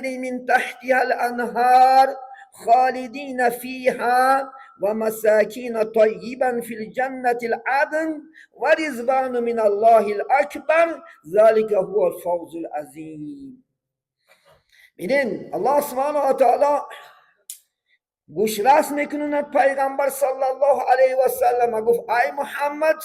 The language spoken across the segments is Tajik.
من تحتها الأنهار خالدين فيها ومساكين طيبا في الجنة العدن ورضوان من الله الأكبر ذلك هو الفوز العظيم. ببینین، الله سبحانه و تعالی گوشرس میکنند پیغمبر صلی الله علیه و سلم. گفت: ای محمد،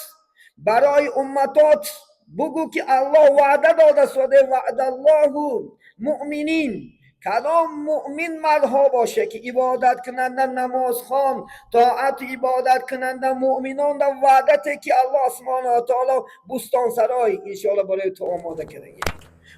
برای امتات بگو که الله وعده داده شده. وعد الله مؤمنین، کدام مؤمن مردها باشه که عبادت کننده، نماز خوان، طاعت عبادت کننده، مؤمنان در وعدته که الله سبحانه و تعالی بستان سرای انشاءالله برای تو آماده کرده.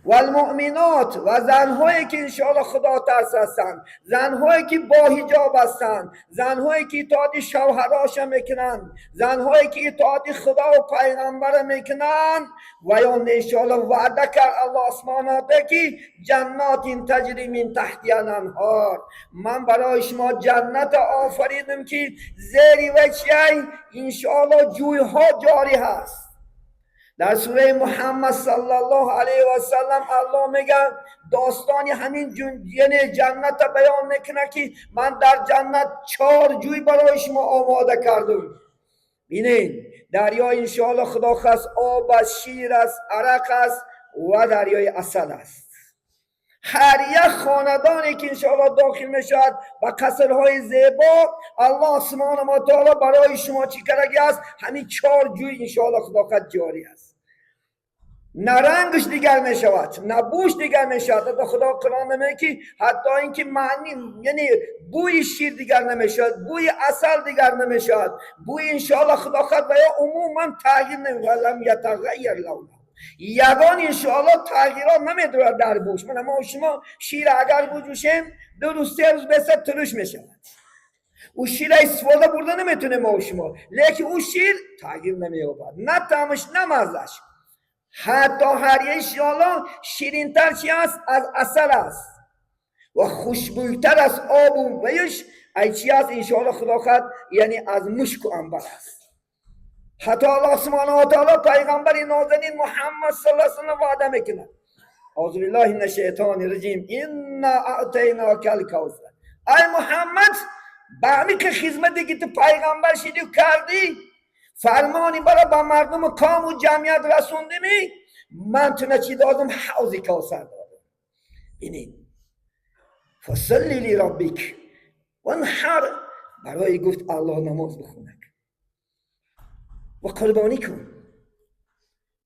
و المؤمنات، و زنهایی که انشاءالله خدا ترس هستند، زنهایی که با حجاب هستند، زنهایی که اطاعت شوهراش میکنند، زنهایی که اطاعت خدا و پیغمبر میکنند، و یا انشاءالله وعده کرد الله سبحانه که جنات تجری من تحتها الانهار، من برای شما جنت آفریدم که زیر و چی انشاءالله جویها جاری هست. در سوره محمد صلی الله علیه و سلم الله میگه، داستانی همین یعنی جنت بیان میکنه که من در جنت چهار جوی برای شما آماده کردم. بینید، دریای انشاءالله خدا خواست آب است، شیر است، عرق است و دریای عسل است. هر یک خاندانی که انشاءالله داخل میشود و قصرهای زیبا، الله سبحانه و تعالی برای شما چی کرده است؟ همین چهار جوی انشاءالله خدا خواست جاری است. نه رنگش دیگر می شود، نه بوش دیگر می شود. خدا قرآن نمیگه که حتی اینکه معنی یعنی بوی شیر دیگر نمی شود، بوی عسل دیگر نمی شود، بوی انشاءالله خدا خواست و یا عموما تغییر نمی، لم یتغیر لونه، یگان انشاءالله تغییرات نمیدارد در بوش. من ما شما شیر اگر بجوشیم، 2 روز 3 روز بسه ترش میشود. او شیر استفاده برده نمیتونه ما و شما، لیکن او شیر تغییر نمییابد، نه طعمش نه مزش. حتی هر انشاءالله شیرینتر چی است؟ از عسل است و خوشبویتر از آب و ویش ای چی است؟ انشاءالله خدا خواهد یعنی از مشک و عنبر است. حتی الله سبحانه و تعالی پیغمبر نازنین محمد صلی الله علیه وسلم وعده میکنه. اعوذ بالله من الشیطان الرجیم. انا اعطیناک الکوثر. ای محمد، به همین که خدمتی که تو پیغمبر شدی و کردی، فرمانی برای با مردم کام و جمعیت رسوندی، من تو چی دادم؟ حوض کوثر دادم. بینید، فصل لربک وانحر، برای گفت الله نماز بخونک و قربانی کن.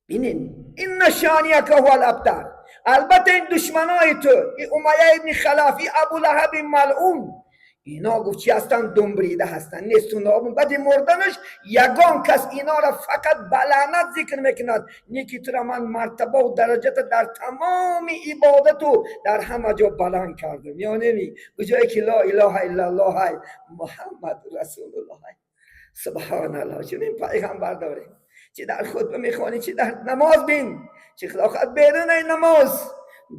بینین، ان شانئک هو الابتر. البته این دشمنای تو، این امیه ابن خلف، این ابو لهب ملعون، اینا گفت چی هستن؟ دنبریده هستن، نیست و نابود. بعد مردنش یگان کس اینا را فقط بلعنت ذکر میکند. نیکی تو را من مرتبه و درجت در تمام عبادت و در همه جا بلند کردم. یا نمی کجایی که لا اله الا الله محمد رسول الله. سبحان الله، چنین پیغمبر داریم. چی در خطبه میخوانی، چی در نماز، بین چی خدا بیرون نماز،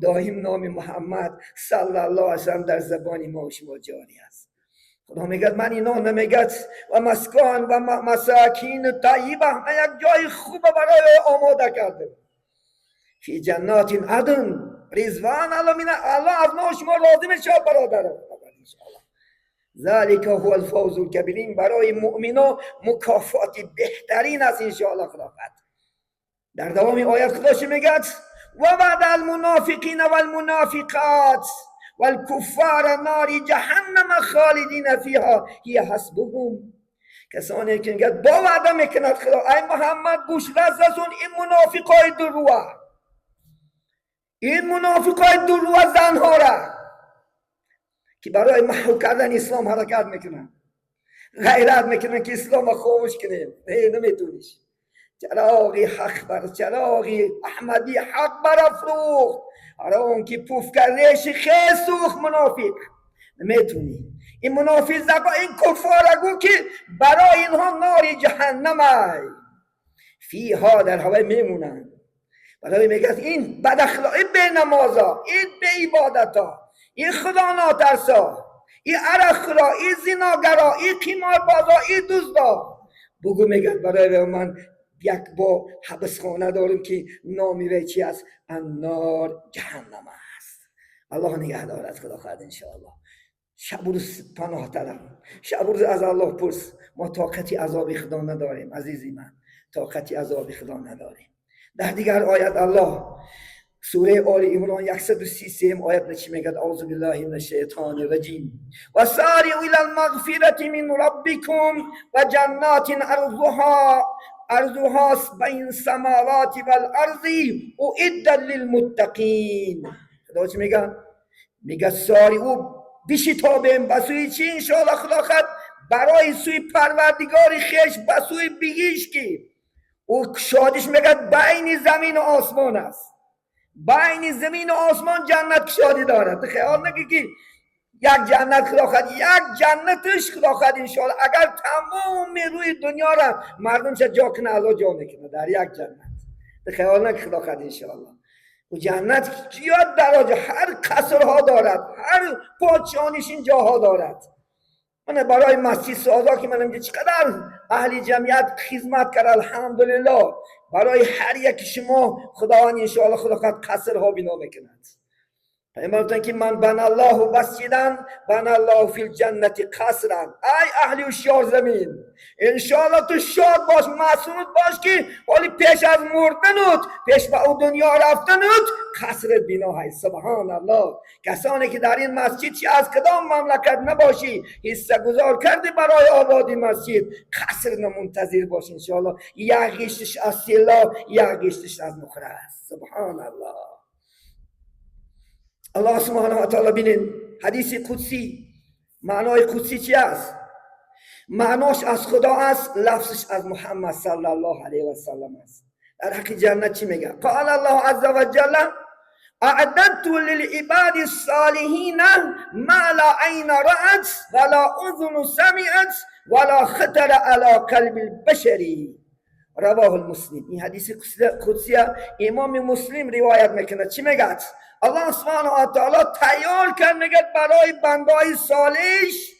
دائم نام محمد صلی الله علیه وسلم در زبان ما و شما جاری است. خدا میگه من اینا نمیگه و مسکن و مساکین طیبه، من یک جای خوب برای آماده کردم. فی جنات عدن رضوان الله من الله، از ما و شما راضی میشه برادرم. ذلك هو الفوز الكبیر. برای مؤمنا مکافات بهترین است انشاءالله خداوند. در دوام آیت خدا چی میگه؟ و وعد المنافقین والمنافقات والکفار نار جهنم خالدین فیها هی حسبهم. کسانی که میگه با وعده میکند خدا، ای محمد، گوش رسون، این منافقای دروه، این منافقای دروه، زنها را که برای محو کردن اسلام حرکت میکنن، غیرت میکنن که اسلام را خاموش کنیم، نه، نمیتونیش. چراغی حق بر چراغی احمدی حق برافروخت، آن که پوف کرده خیلی سوخت. منافق نمیتونی. این منافق زگا، این کفار گو که برای اینها نار جهنم ای فیها، در هوای میمونن. برای میگه این بد اخلاقی، به نمازا، این به عبادتا، این خدا ناترسا، این عرق، این زیناگرا، این قماربازا، این دزدا، بگو میگه برای من یک با حبسخانه داریم که نامی وی چی است؟ النار، جهنم است. Аллоҳ нигаҳ дорад, худо хоҳад, иншоаллоҳ. Шабу рӯз паноҳ талаб, шабу рӯз аз Аллоҳ пурс. Мо тоқати азоби Худо надорем, азизи ман, тоқати азоби Худо надорем. Дар дигар оят Аллоҳ, сураи Оли Имрон, 133 оят, чӣ мегӯяд? أعوذ بالله من الشیطان الرجیم: وسارعوا إلى المغفرة من ربكم وجنات عرضها بين السماوات والأرض أعدت للمتقین. خدا چی میگه؟ میگه سارعوا، بشتابیم. به سوی چی؟ انشاءالله خدا خد برای سوی پروردگار خویش، به سوی بهشت که او کشادش میگه بین زمین و آسمان است. بین زمین و آسمان جنت کشادی دارد. خیال نگی که یک جنت خدا خواهد، یک جنتش خدا خواهد انشاءالله اگر تمام روی دنیا را مردم چه جا کنه، الله جا میکنه در یک جنت. خیال نگی خدا خواهد انشاءالله و جنت زیاد دراجه، هر قصرها دارد، هر پادشاهنشین جاها دارد. من برای مسجد سازا که من چقدر اهل جمعیت خدمت کرد، الحمدلله. برای هر یک شما خداوند انشاءالله خدا خواهد قصرها بنا میکند. پیامبر گفتن که من بنى الله مسجدا بنى الله في الجنة قصرا. ای اهل هوشیار زمین، انشاءالله تو شاد باش، مسرور باش که ولی پیش از مردنت، پیش به او دنیا رفتنت، قصر بنا های. سبحان الله. کسانی که در این مسجد، چی از کدام مملکت نباشی، حصه گذار کردی برای آبادی مسجد، قصر منتظر باش. انشاءالله یک گشتش از طلا، یک گشتش از نقره است. سبحان الله. الله سبحانه و تعالی، بینین، حدیث قدسی. معنای قدسی چی است؟ معناش از خدا است، لفظش از محمد صلی الله علیه و سلم است. در حق جنت چی میگه؟ قال الله عز وجل: اعددت للعباد الصالحین ما لا عین رأت ولا اذن سمعت ولا خطر على قلب البشر. رواه المسلم. این حدیث قدسی امام مسلم روایت میکنه. چی میگه؟ الله سبحانه و تعالی تیار کرد، میگه برای بندای صالحش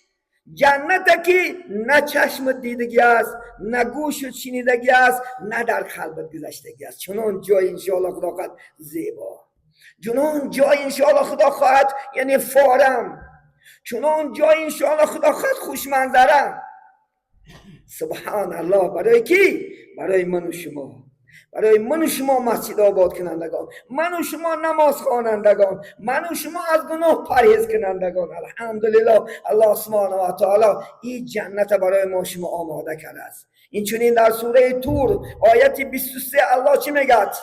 جنت که نه چشم دیدگی است، نه گوش شنیدگی است، نه در قلبت گذشتگی است. چنان جای انشاءالله خدا خواهد زیبا، چنان جای انشاءالله خدا خواهد یعنی فارم، چنان جای انشاءالله خدا خواهد خوش منظره. سبحان الله. برای کی؟ برای من و شما. برای من و شما مسجد آباد کنندگان، من و شما نماز خوانندگان، من و شما از گناه پرهیز کنندگان. الحمدلله، الله سبحانه و تعالی این جنت برای ما شما آماده کرده است. این چنین در سوره طور آیت 23 الله چی میگد؟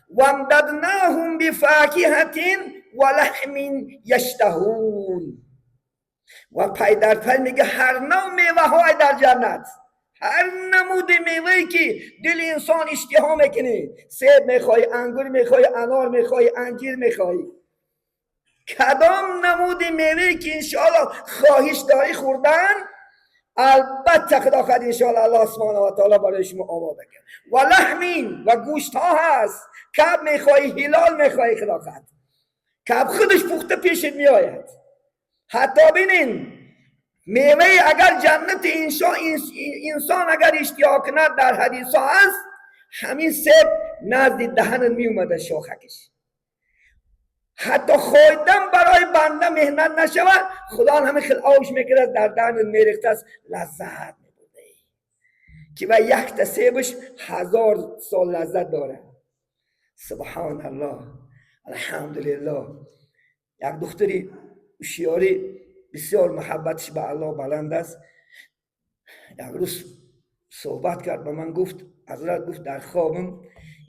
وامددناهم بفاکهة ولحم یشتهون. و پی در پی میگه هر نوع میوه های در جنت، هر نمود میوهی که دل انسان اشتها میکنی، سیب میخوای، انگور میخوای، انار میخوای، انجیر میخوای، کدام نمود میوهی که انشاءالله خواهش داری خوردن، البته خدا خواهد انشاءالله الله سبحانه و تعالی برای شما آماده کرد. و لحم، و گوشت ها هست. کب میخوای، حلال میخوای، خدا خواهد کب خودش پخته پیشت میآید. حتی بینین، میوه اگر جنت انسان اگر اشتها کند، در حدیث ها هست، همین سیب نزد دهن می اومده شاخکش. حتی خوردن برای بنده محنت نشود، خدا همه خیلی آوش میکرد، در دهن میریخته است، لذت میبرده که و یک تا سیبش 1000 سال لذت داره. سبحان الله. الحمدلله، یک دختری هوشیاری، بسیار محبتش به الله بلند است، یک روز صحبت کرد به من، گفت حضرت، گفت در خوابم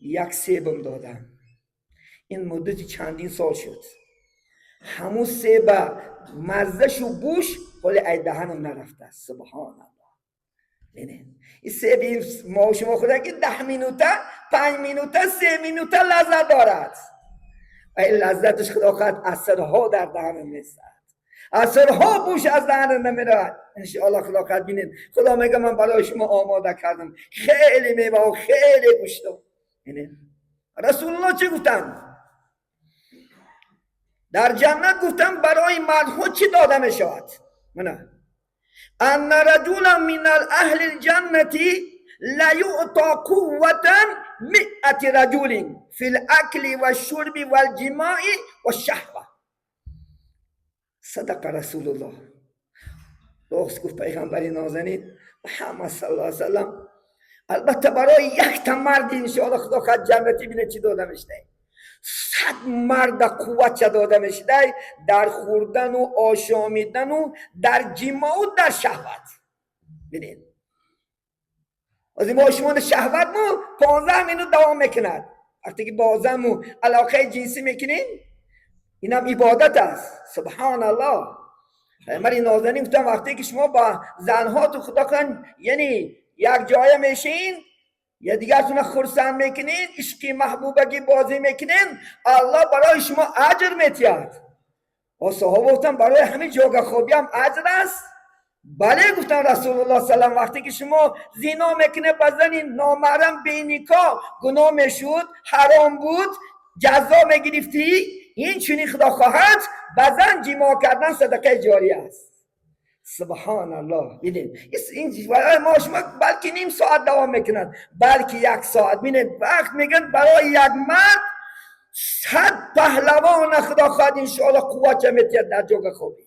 یک سیبم دادم، این مدت چندین سال شد، همون سیب مزهش و بوش ولی ای دهنم نرفته است. سبحان الله. ببینید، این سیب این ما و شما خدا که 10 minute، 5 minute، 3 minute لذت دارد و این لذتش خدا خواهد عصرها در دهنم نیست، عصرها بوش از دهن نمیرود انشاءالله خدا خواهد. بینید، خدا میگه من برای شما آماده کردم خیلی میوه و خیلی گوشت. بینید، رسول الله چی گفتن؟ در جنت گفتن برای مردها چی داده می شود؟ منه ان رجلا من اهل الجنة لیعطى قوة 100 رجل في الاكل والشرب والجماع والشهوة. صدق رسول الله. راست گفت پیغمبر نازنین محمد صلی الله علیه وسلم. البته برای یک تا مرد انشاءالله خدا خواهد جنتی بینه چی داده میشه. 100 مرد قوت چه داده میشه در خوردن و آشامیدن و در جماع و در شهوت. ببینید از ما شما شهوت ما 15 minute دوام میکند. وقتی که با زن و علاقه جنسی میکنین اینم عبادت است. سبحان الله. پیامبر نازنین گفتن وقتی که شما با زنها تو خدا کن یعنی یک جای میشین یا دیگرتون خرسند میکنین، عشقی محبوبگی بازی میکنین، الله برای شما اجر میتید. و صحابه گفتن برای همین جاگه خوابی هم اجر است؟ بله گفتن رسول الله صلی الله علیه و وقتی که شما زنا میکنه با زن نامحرم بی نکاح گناه میشد، حرام بود، جزا میگرفتی، این چنین خدا خواهد با زن جماع کردن صدقه جاریه است. سبحان الله. ببینید این ما شما بلکه نیم ساعت دوام میکنند، بلکه یک ساعت. ببینید وقت میگن برای یک مرد 100 پهلوان خدا خواهد انشاءالله قوت میتید در جاگه خوابی،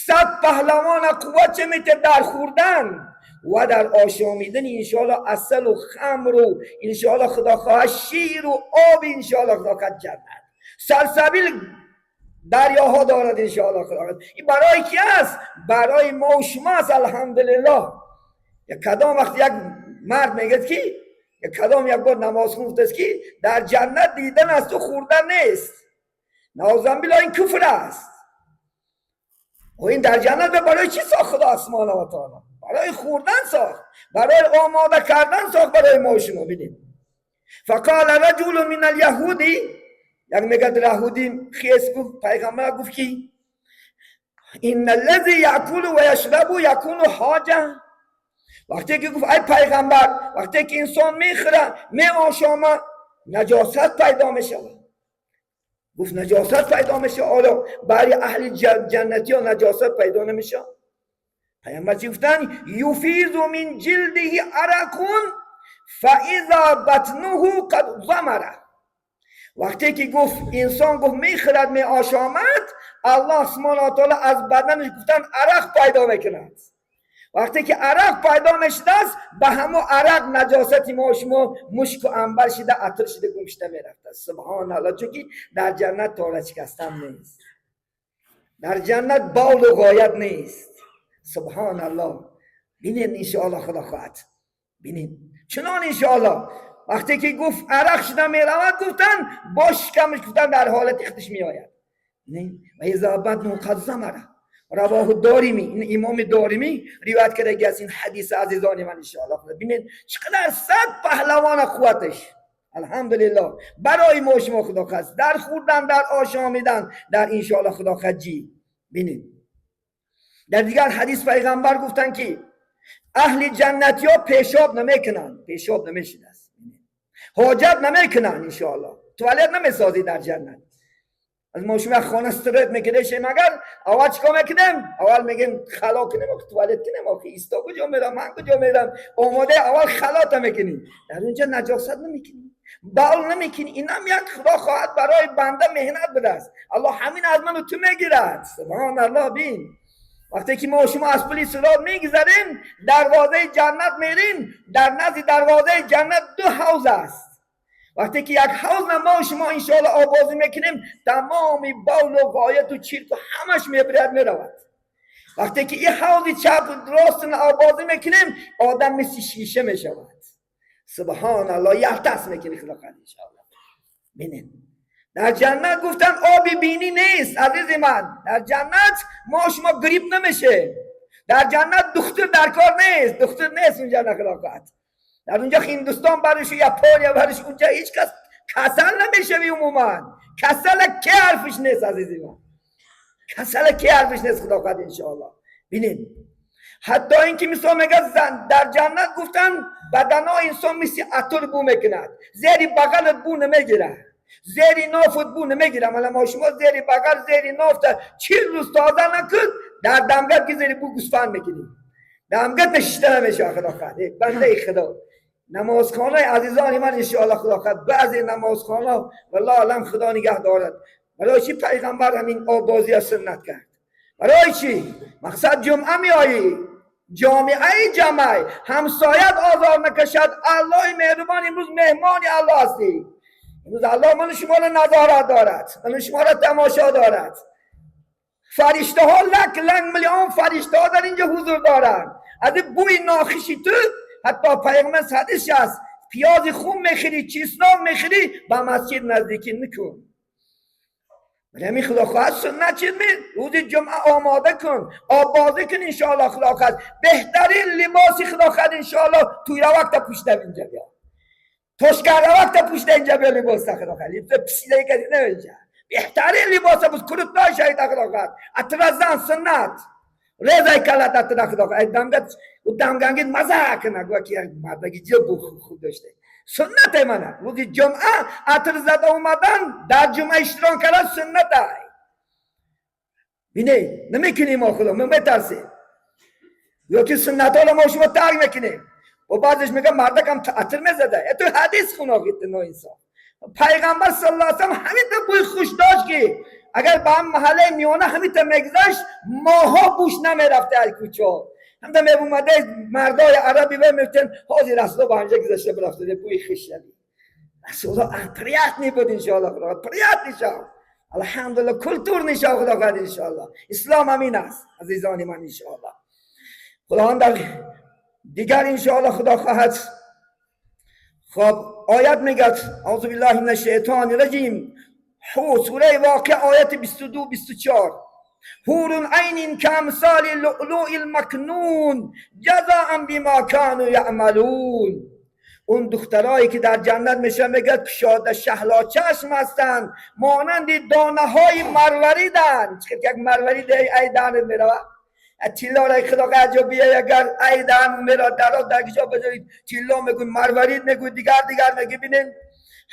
100 پهلوان قوت میتید در خوردن و در آشامیدن انشاءالله عسل و خمر و انشاءالله خدا خواهد شیر و آب انشاءالله خدا خواهد جنت سلسبیل دریاها دارد انشاءالله خدا خواهد. این برای کی است؟ برای ما و شما است. الحمدلله. یک کدام وقت یک مرد میگه که یک کدام یک بار نماز خوند است که در جنت دیدن از تو خوردن نیست. نعوذ بالله این کفر است. و این در جنت برای چی ساخت خدا سبحانه و تعالی؟ برای خوردن ساخت، برای آماده کردن ساخت برای ما و شما. ببینید فقال رجل من الیهود، یک میگه یهودی خیس گفت پیغمبر گفت که ان الذی یاکل و یشرب یکون حاجه. وقتی که گفت ای پیغمبر وقتی که انسان میخوره میآشامه نجاست پیدا میشه. گفت نجاست پیدا میشه، حالا برای اهل جنتی ها نجاست پیدا نمیشه؟ پیامبر چی گفتن؟ یفیض من جلده عرق فاذا بطنه قد ضمر. وقتی که گفت انسان گفت میخورد میآشامد، الله سبحانه و تعالی از بدنش گفتن عرق پیدا میکند. وقتی که عرق پیدا میشده است به همو عرق نجاست ما شما مشک و عنبر شده عطر شده گم شده میرفته. سبحان الله. چون که در جنت تاره شکستن نیست، در جنت بول و غایت نیست. سبحان الله. بینید انشاءالله خدا خواهد. بینید چنان انشاءالله وقتی که گفت عرق شده میرود گفتن با شکمش گفتن در حالت اختش میآید. و اذا بطنه قد ضمر. رواه دارمی، این امام دارمی روایت کرده از این حدیث عزیزان من انشاءالله. ببینید چقدر 100 پهلوان قوتش. الحمدلله برای ما شما خدا خواست در خوردن، در آشامیدن، در انشاءالله خدا خجی. ببینید در دیگر حدیث پیغمبر گفتن که اهل جنتی ها پیشاب نمیکنن، پیشاب نمیشید است، حاجت نمیکنن انشاءالله، توالت نمیسازی در جنت. از ما شما خانه استرت میکنه مگر اول چیکار میکنیم؟ اول میگیم خلا کنیم، توالت کنیم، آخه ایستا کجا میرم، من کجا میرم، آماده اول خلا تا میکنیم. در اونجا نجاست نمیکنیم، بول نمیکنی. اینم یک خدا خواهد برای بنده مهنت بده است. الله همین از من و تو میگیرد. سبحان الله. بین وقتی که ما شما از پل صراط میگذریم دروازه جنت میریم، در نزد دروازه جنت 2 حوض است. وقتی که یک حوض ما شما انشاءالله آبازی میکنیم تمام بول و غایت و چرک و همش میبرد میرود. وقتی که این حوض چپ و راست آبازی میکنیم آدم مثل شیشه میشود. سبحان الله. یک دست میکنی خدا خواهد انشاءالله. ببینید در جنت گفتن آب بینی نیست عزیز من. در جنت ما شما گریپ نمیشه. در جنت دکتر در کار نیست، دکتر نیست اونجا خدا خواهد. در اونجا هندوستان برش ژاپن برش اونجا هیچ کس کسل نمیشه عموما. کسل که حرفش نیست عزیز من، کسل که حرفش نیست خدا خواهد انشاءالله. ببینید حتی اینکه مثلا میگه در جنت گفتن بدنا انسان مثل عطر بو میکند، زیر بغلت بو نمیگیره، زیر نافت بو نمیگیره. مالا ما شما زیر بغل زیر نافت 40 روز تازه نکن در دمگت که زیر بو گوسفند میکنی، دمگت نشیده نمیشه خدا خواهد. بنده خدا نمازخانه عزیزان من انشاءالله خدا خواهد بعضی نمازخانه والله علم خدا نگه دارد. برای چی پیغمبر همین آبازی از سنت کرد؟ برای چی؟ مقصد جمعه میایی، جامعه جمعه، همسایت آزار نکشد. الله مهربان، امروز مهمان الله هستی. امروز الله من شما را نظارت دارد، من شما را تماشا دارد. فرشته ها لک لنگ میلیون فرشته ها در اینجا حضور دارند. از بوی ناخشی تو حتی پیغمبر حدیث هست، پیاز خون میخوری، چیسناک میخوری، به مسجد نزدیکی نکن. ولی خدا خواهد سنت چیز می روز جمعه آماده کن، آب بازی کن انشاءالله. خدا خواهد بهترین لباسی خدا خواهد انشاءالله توی وقت پوشیده اینجا بیا، توشکر وقت پوشیده اینجا بیا لباس خدا خواهد لباس پسیده کسی نه، بهترین لباس بود کروتای شهید خدا خواهد اترزان سنت ریزای کلات اتر خدا خواهد دمگت و دمگنگی مزه کنه گویا که مردگی جب خوب داشته. سنت منه روز جمعه عطر زده اومدن در جمعه اشتراک کردن سنت های. بینه نمیکنیم ما خدا من بترسیم یا که سنت ها رو ما شما ترک میکنیم. و بعضش میگه مردک هم عطر میزده. تو حدیث خون آقیت نو انسان. پیغمبر صلی الله علیه و سلم همین تو بوی خوش داشت که اگر به هم محله میانه همین تو میگذشت ماها بوش نمیرفته از کوچه. هم دم اومده مردای عربی و میگفتن حاضر رسول با همجا گذشته برفته بوی خوش شدی. رسول الله پریات بود انشاءالله خدا پریات نشا. الحمدلله کلتور نشا خدا خدا انشاءالله. اسلام همین است عزیزان من انشاءالله. خداوند در دیگر انشاءالله خدا خواهد. خب آیت میگه اعوذ بالله من الشیطان الرجیم، سوره واقع آیت 22 24، حور عین کامثال لؤلؤ المکنون جزاء بما كانوا یعملون. اون دخترایی که در جنت میشن میگه کشاده شهلا چشم هستن، مانند دانه های مرواریدن. چه یک مروارید ای دانه میره تیلا را خدا عجب بیای اگر ای دهن میره در در کجا بذارید تیلا میگوی مروارید میگوی دیگر دیگر میگی. ببینید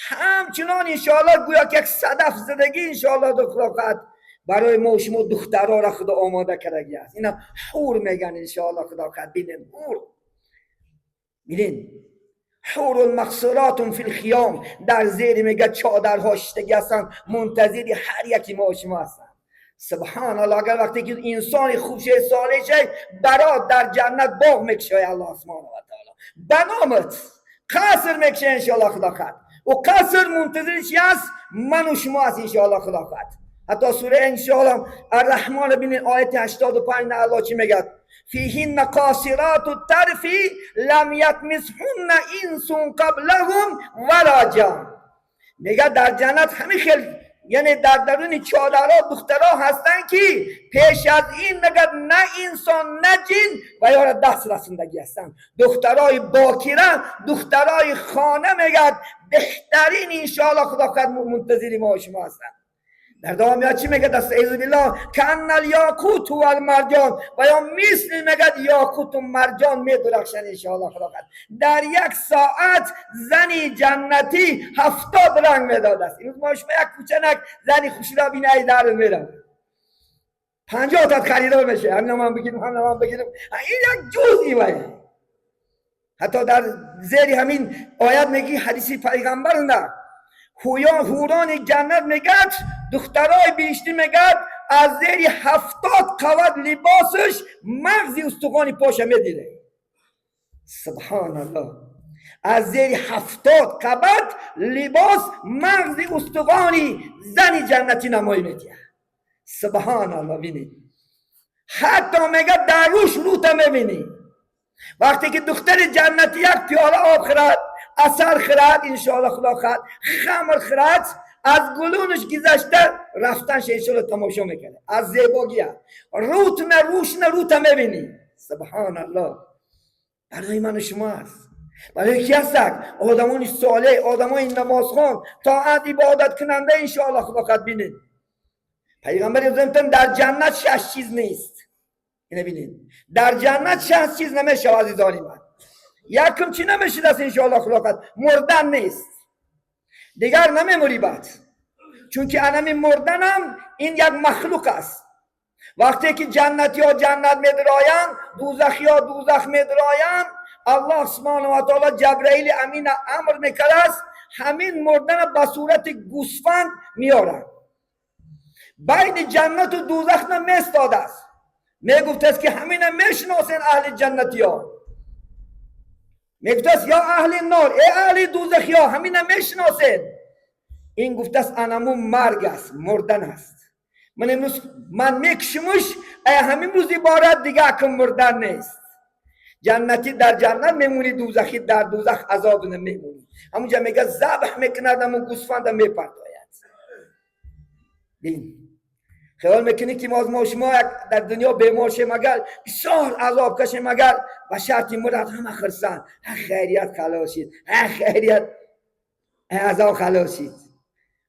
همچنان انشاءالله گویا که یک صدف زدگی انشاءالله خدا خواهد برای ما شما دخترها را خدا آماده کردگی است. اینا حور میگن انشاءالله خدا خواهد. ببینید حور، ببینید حور المقصورات فی الخیام، در زیر میگه چادرها شتگی هستن، منتظر هر یکی ما شما هستن. سبحان الله. اگر وقتی که انسان خوب شه صالح شه برات در جنت باغ میکشه الله سبحانه و تعالی بنامت قصر میکشه انشاءالله خدا خواهد. و قصر منتظر چی است؟ من و شما است انشاءالله خدا خواهد. حتی سوره انشاءالله الرحمن ببینید آیت 85 الله چی میگه؟ فیهن قاصرات الطرف لم یطمثهن انس قبلهم ولا جان. میگه در جنت همین خیلی یعنی در درون چادرها دخترها هستن که پیش از این میگه نه انسان نه جن و یا دست رسندگی هستن. دخترای باکره، دخترای خانه میگه بهترین انشاءالله خدا خواهد منتظر ما و شما هستن. در دوام یا چی میگه؟ دست اعوذ بالله کأن الیاقوت و المرجان و یا مثل میگه یاقوت و مرجان میدرخشن انشاءالله خدا خواهد. در یک ساعت زنی جنتی 70 رنگ میداد است. امروز ما شما یک کوچنک زنی خوشی را بینه ای در میرم 50 تا خریدار میشه، همین من بگیرم همین من بگیرم. این یک جزئی وای. حتی در زیر همین آیت میگی حدیث پیغمبر نه حوران جنت میگه دخترای بهشتی میگه از زیر 70 قوت لباسش مغزی استخوانی پاشه میدیده. سبحان الله. از زیر 70 قبط لباس مغز استخوانی زنی جنتی نمایی میده. سبحان الله. بینید حتی میگه در روش روته میبینی. وقتی که دختر جنتی یک پیاله آب خورد، عسل خورد انشاءالله خدا خورد، خمر خورد، از گلونش گذشته رفتنش انشاءالله تماشا میکنه از زیباگی روت نه روش نه روت میبینی. سبحان الله. برای من و شما است. برای کی هستک؟ آدمان صالح، آدمای نمازخوان، طاعت عبادت کننده انشاءالله خدا خورد. بینید پیغمبر زمتن در جنت 6 چیز نیست. اینو ببینید در جنت 6 چیز نمیشه عزیزان من. یکم چی نمیشه دست انشاءالله خدا خواهد؟ مردن نیست. دیگر نمیموری بعد، چون که انمی مردنم این یک مخلوق است. وقتی که جنتی ها جنت میدرایند، دوزخی ها دوزخ میدرایند، الله سبحانه و تعالی جبرئیل امین امر میکرد است همین مردن به صورت گوسفند میارن. Байни ҷаннату дӯзах наместодааст. Мегуфтааст, ки ҳамина мешиносен, аҳли ҷаннатиё. Мегуфтааст: ё аҳли нор, э аҳли дӯзахиё, ҳамина мешиносен. Ин гуфтааст, анаму марг аст, мурдан аст. Ман имрӯз ман мекушимуш, ая ҳамин рӯз иборат дига акн мурдан нест. Ҷаннатӣ дар ҷаннат мемонӣ, дӯзахӣ дар дӯзах азоб мемонӣ. Ҳамунҷа мега, забҳ мекунад, ҳамун гӯсфанда мепартояд. Бин, хиёл мекунӣ, ки мо шумо дар дунё бемор шем, агар бисёр азоб кашем, агар ба шарти мурад, ҳама хирсанд: ҳа, хайрият, халос шид, ҳа, хайрият, азоб халос шид.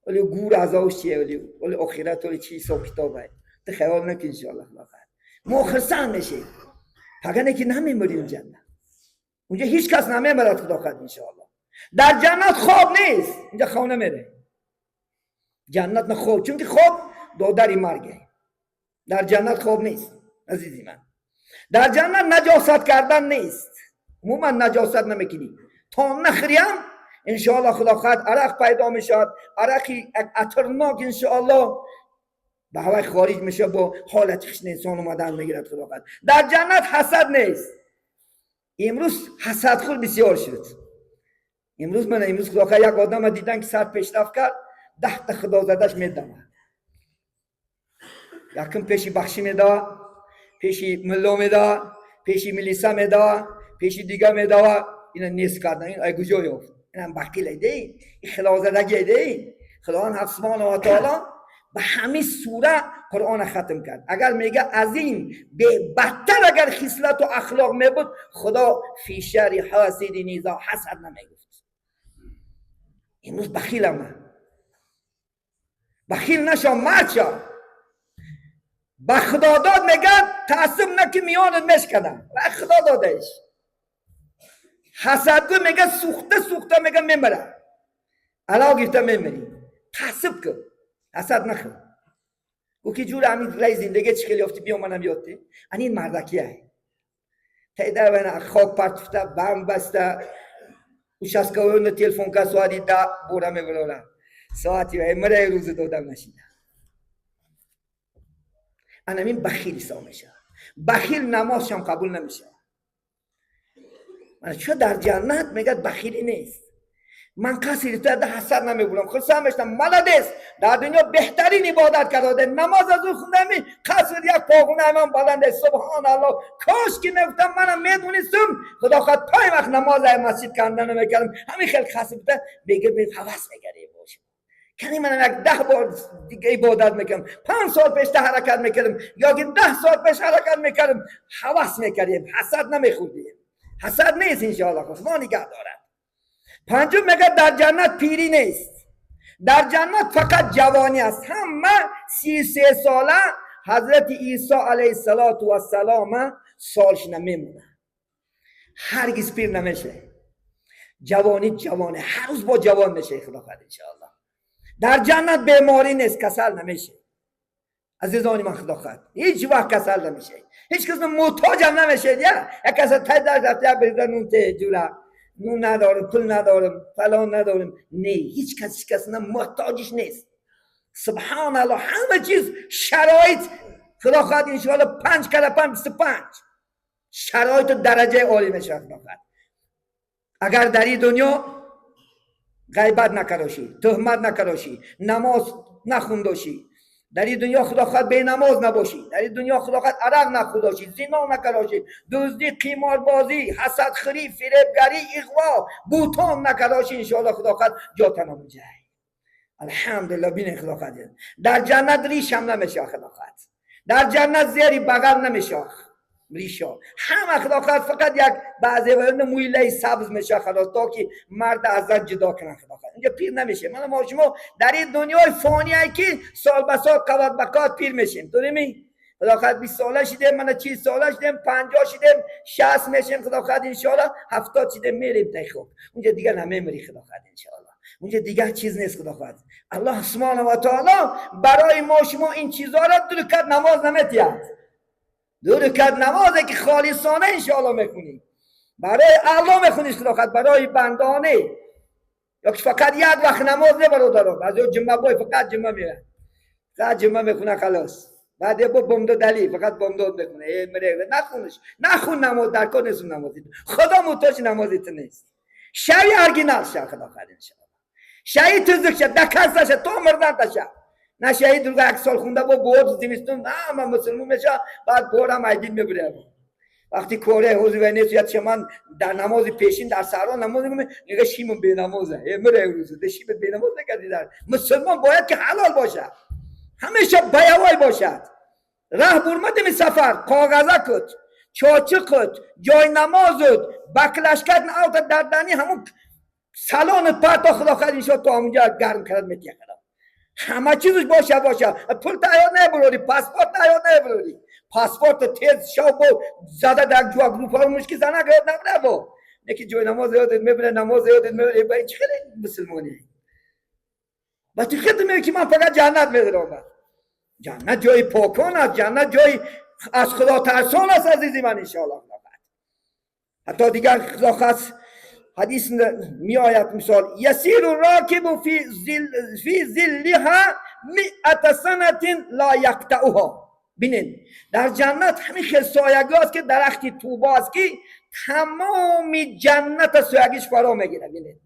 Вале гур азобш чие? Вале охират, вале чи ҳисоб китобе? Ту хаёл накун. Иншоаллоҳ, мо хирсанд мешем, фақат ки намемурӣ. Ҷаннат, унҷа ҳеҷ кас намемирад, худо хоҳад, иншоаллоҳ. Дар ҷаннат хоб нест, унҷа хоб намере. Ҷаннат на хоб, чунки хоб додари марге. Дар ҷаннат хоб нест, азизи ман. Дар ҷаннат наҷосат кардан нест, умуман наҷосат намекунӣ то нахӯриам, иншоаллоҳ. Худо хоҳад, арақ пайдо мешавад, арақи атрнок, иншоаллоҳ, ба ҳавай хориҷ мешавад, бо ҳолати хишни инсон омадан мегирад, худо хоҳад. Дар ҷаннат ҳасад нест. Имрӯз ҳасадхӯр бисёр шуд. Имрӯз мана, имрӯз, худо хоҳад, як одама дидан, ки сар пешрафт кард, 10 та худозадаш медавад. Якум пеши бахшӣ медава, пеши мулло медава, пеши милиса медава, пеши дига медава. Ина нест кардан, ин ай куҷо ёфт? Инам бахиле де, ин хилозадагие де. Худованд ҳақ субҳонаҳу ва таоло ба ҳамин сура Қуръона хатм кард. Агар мега, аз ин бадтар агар хислату ахлоқ мебуд, Худо фи шарри ҳасидин изо ҳасад намегуфт. Имрӯз бахилама, бахил нашо, мард шо. Ба Худодод мегӯяд: таассуб наки, миёнат мешканам. Ва Худо додаиш. Ҳасадгӯ мега, сӯхта сӯхта мега, мемира, ало гирифта мемирӣ. Таассуб кун, ҳасад нахӯр. Гӯ ки ҷур ҳамин рай зиндагӣ чӣ хел ёфтӣ, биё манам ёд де. Ани ин мардакия. Тайда хок партуфта, бам баста, участковый телефон кард, соати 10 бора мебарорам, соати мираи рӯзи додам нашида. Анамин бахил ҳисоб мешавад. Бахил намозшам қабул намешавад. Чо дар ҷаннат мегӯяд, бахилӣ нест. Ман каси да ҳасад намебурам, хурсанд мешавам: молодец, дар дунё беҳтарин ибодат кардаде, намоз аз ӯ хундами, қаср як поғунаи ман баланде. Субҳоналлоҳ, кош ки мегуфтам, манам медонистум, худо хоҳад, панҷ вақт намоз ай масҷид канда намекардам. Ҳамин хел қаср буда, бега ҳавас мекардем бошем. Кани манам як 10 бор дига ибодат мекардам, 5 сол пешта ҳаракат мекардам ё ки 10 сол пеш ҳаракат мекардам. Ҳавас мекардем, ҳасад намехӯрдем. Ҳасад нест, иншоаллоҳ, Худо нигаҳ дорад. Панҷум мегӯяд, дар ҷаннат пирӣ нест. Дар ҷаннат фақат ҷавонӣ аст. Ҳама 33 сола ҳазрати Исо алайҳиссалоту вассалома солшина мемонад, ҳаргиз пир намешавад. Ҷавонӣ ҷавоне, ҳар рӯз бо ҷавон мешавӣ, худо хоҳад, иншоаллоҳ. Дар ҷаннат беморӣ нест, касал намешавӣ, азизони ман. Худо хоҳад, ҳеҷ вақт касал намешавӣ, ҳеҷ кас муҳтоҷам намешавед. Я як каса тай дар рафта, як берда нун те, ҷура, нун надорем, пул надорем, фалон надорем. Не, ҳеҷ кас ҳеҷ кас муҳтоҷиш нест. Субҳоналлоҳ, ҳама чиз шароит, худо хоҳад, иншоалло, панҷ кала панҷ 25, шароиту дараҷаи олӣ мешавад, худо хоҳад. Агар дар ин дунё ғайбат накарошӣ, тӯҳмат накарошӣ, намоз нахундошӣ, дар ин дунё, худо хоҳад, бенамоз набошӣ, дар ин дунё, худо хоҳад, арақ нахӯрдошӣ, зино накарошӣ, дуздӣ, қиморбозӣ, ҳасадхӯрӣ, фиребгарӣ, иғво, бутон накарошӣ, иншоалло, худо хоҳад, ҷотан ҷай. Алҳамдулилла. Бинед, худо хоҳад, дар ҷаннат ришам намешавад, худо хоҳад. Дар ҷаннат зери бағал намешавад ришо, ҳама, худо хоҳад, фақат як баъзе мӯйлаи сабз мешавад, халос, то ки мард аз зан ҷудо кунанд, худо хоҳад. Инҷо пир намешем. Мана мо шумо дар ин дунёи фоние, ки сол ба сол, қават ба қават пир мешем, дурими, худо хоҳад, 20 сола шидем, мана 40 сола шидем, 50 шидем, 60 мешем, худо хоҳад, иншоалло, 70 шидем, мерем тай хок. Унҷа дигар намемири, худо хоҳад, иншоалло. Унҷа дигар чиз нест, худо хоҳад. Аллоҳ субҳонаҳу ва таоло барои мо шумо ин чизҳоро ду ракат намоз наметиҳад. Ду ракат намозе ки холисона, иншоалло, мехунӣ, барои Аллоҳ мехунӣ, худо хоҳад, барои бандоне ё ки фақат як вақт намоз не, бародаро. Баъзеҳо ҷумъа бой, фақат ҷумъа мерад. فقط جمعه میخونه خلاص، بعد یه با بامداد دلی فقط بامداد میخونه. ای مره نخونش، نخون نماز در کار نیست. نمازی خدا محتاج نمازی نیست. شوی ارگینال شو، خدا خیر انشاءالله. شوی تزک شد دکست شد تو مردن تشا نه شهید دیگه یک سال خونده با بود زمستون همه مسلمون میشه، بعد بارم ایدین میبره. وقتی کوره حضور و نیست یاد من در نماز پیشین در سهرا نماز میگم، میگه شیمون به نمازه. ای مره روز ده شیمت به نماز نکردی. در مسلمان باید که حلال باشه، همیشه بیوای باشد. ره برمدیم سفر کاغذه کد چاچه کد جای نمازت بکلشکت نه در دنی همون سالن پرتا خدا خیر انشاءالله تو همونجا گرم کرد میتیه. خدا همه چیزش باشه باشه. پول تیار نبروری، پاسپورت تیار نبروری، پاسپورت تیز شو با زده در جو گروپ ها مشکی زنه یاد نبره با یکی جای نماز یادت میبره، نماز یادت میبره. با این خیلی مسلمانی با تو خیلی میگه که من فقط جنت میدارم. جنت جای پاکان است، جنت جای از خدا ترسان است عزیزی من انشاءالله. حتی دیگر خدا خاص حدیث می آید مثال يسير الراكب في ظلها 100 سنة لا يقطعها. بینین در جنت همین خیلی سایگی است که درختی طوبی است که تمام جنت سایگیش فرا میگیره. بینین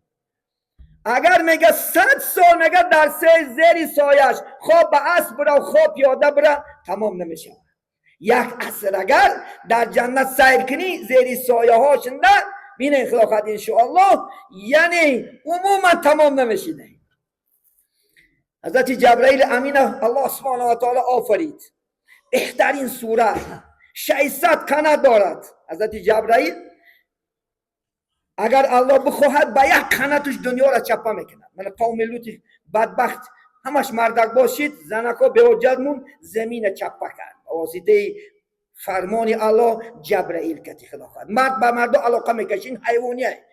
اگر میگه 100 سال میگه در سه زیر سایش خواب به اسب بره و خواب پیاده بره تمام نمیشه. یک عصر اگر در جنت سیر کنی زیر سایه هاشنده، بینین خلافت انشاءالله، یعنی عموما تمام نمیشینه. حضرت جبرائیل امین الله سبحانه و تعالی آفرید، بهترین صورت، 600 قنات دارد حضرت جبرائیل. اگر الله بخواهد با یک قناتش دنیا را چپه میکند. من قوم لوط بدبخت همش مردک باشید، زنکا به مون زمین چپه کرد واسطه فرمان الله جبرائیل کتی. خدا خواهد مرد به مرد علاقه میکشین، حیوانیه.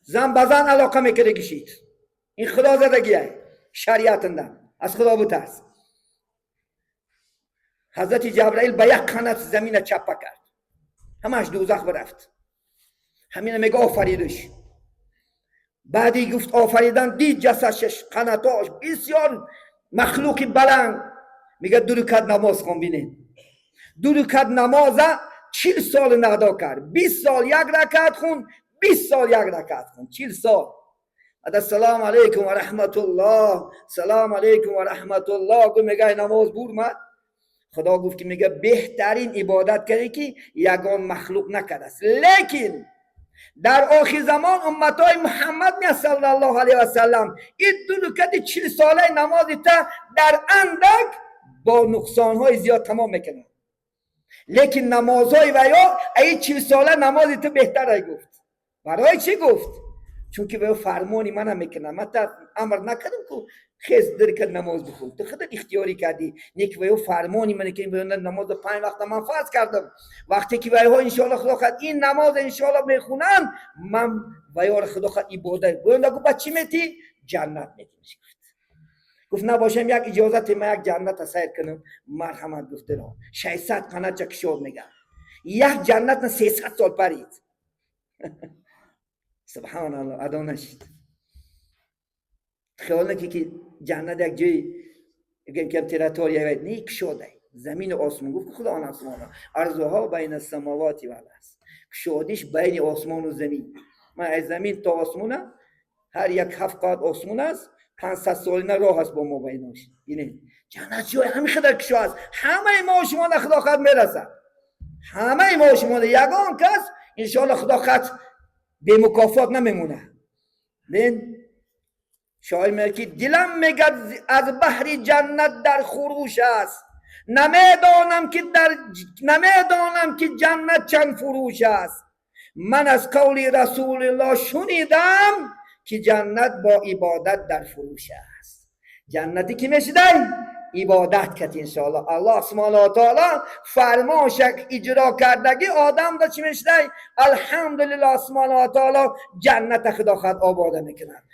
زن به زن علاقه میکره کشید، این خدا زدگیه شریعتنده. از خدا بترس. حضرت جبرائیل به یک قنات زمین چپه کرد، همش دوزخ برفت. همین میگه آفریدش. بعدی گفت آفریدن، دید جسدش، قناتاش، بسیار مخلوقی بلند. میگه دو رکعت نماز خون. بینید دو رکعت نماز 40 سال ادا کرد. 20 سال یک رکعت خون، 20 سال یک رکعت خون، 40 سال. بعد السلام علیکم و رحمت الله، سلام علیکم و رحمت الله. گفت میگه نماز بور خدا گفت که میگه بهترین عبادت کردی که یگان مخلوق نکرده است. لیکن در آخر زمان امتای محمد می صلی الله علیه و سلم این دو رکعت 40 ساله نماز تا در اندک با نقصان های زیاد تمام میکنن، لیکن نمازهای و یا ای 40 ساله نماز تو بهتره. گفت برای چی؟ گفت چون که به فرمانی من میکنم. من تا امر نکردم که خیز در کرد نماز بخون، تو خودت اختیاری کردی. نیک و فرمانی من که نماز پنج وقت من فرض کردم. وقتی که ها انشاءالله خدا خواهد این نماز انشاءالله میخونن، من و یار خدا خواهد عبادت گفت با چی میتی؟ جنت میتی. گفت نباشم یک اجازت ما یک جنت سیر کنم. مرحمت. گفته را 600 قنات کشور میگه یک جنت نه 300 سال پرید. سبحان الله، ادا نشد. خیال نکی که جنت یک جای بگیم که territory نی، کشاده زمین و آسمان. گفت خدا آن آسمان عرضها بين السماوات والارض، کشادیش بین آسمان و زمین. من از زمین تا آسمان هر یک هفت قات آسمان است، 500 سال راه است با ما بیناش. اینه جنت جای همین خدر کشا است. همه ما و شما خدا خد میرسد، همه ما و شما. یگان کس انشاءالله خدا خط به مکافات نمیمونه. بین شاعر میگه که دلم میگه از بحر جنت در خروش است، نمیدانم که جنت چند فروش است. من از قول رسول الله شنیدم که جنت با عبادت در فروش است. جنتی که میشیده عبادت کرد انشاءالله الله سبحانه و تعالی فرمانش اجرا کردگی آدم دا چی میشده؟ الحمدلله سبحانه و تعالی جنت خدا خود آباده میکنند.